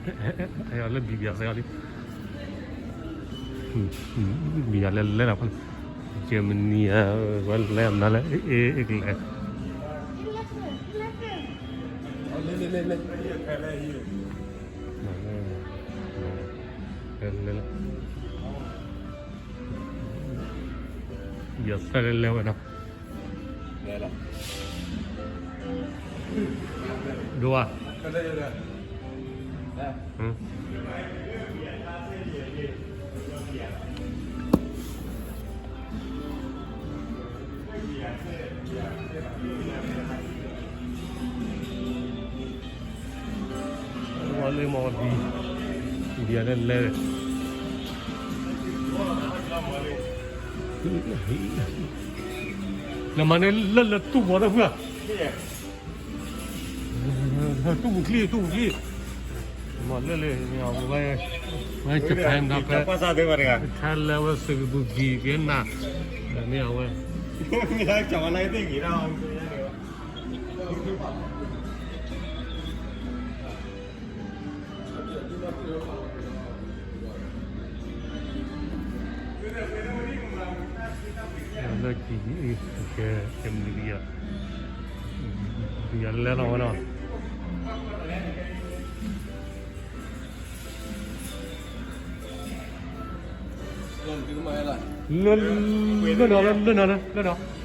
လၢဘံၣ်ဘံၣ်အစဲးလံ, ဘံၣ်ယၤလဲၤလဲၤလီၤဖဲန့ၣ်, Germany ဝဲလဲၤအမနုၤလဲၣ်, အ့ၣ်အ့ၣ်ကလဲၤ, လဲၤလဲၤလဲၤ, ယၤလဲၤလဲၤဝဲနီၤ, ဒိၣ်ဧါ. ဝဲလၢမီၤဒံ, ဒံလဲၣ်လဲၣ်, နမၤန့ၣ်လၢလၢတူၢ်မီၤတဖုဧါ, တူၢ်ပူၤချံ တူၢ်ပူၤချံ, မၤလၢလၢ, ဝဲ, ဝဲကဖဲနဖဲ, ထဲလၢဝဲစကပူၤကံက့ၤနၤ, မ့ၢ်အဝဲ လၢကံအံၤ, ကဲ, ကဲမနုၤကယၤ, ကယၤလဲၤလီၤဝဲနီၤ, လၢ, လၢနီၤ, လၢနီၤ, လၢနီၤ, လၢနီၤ.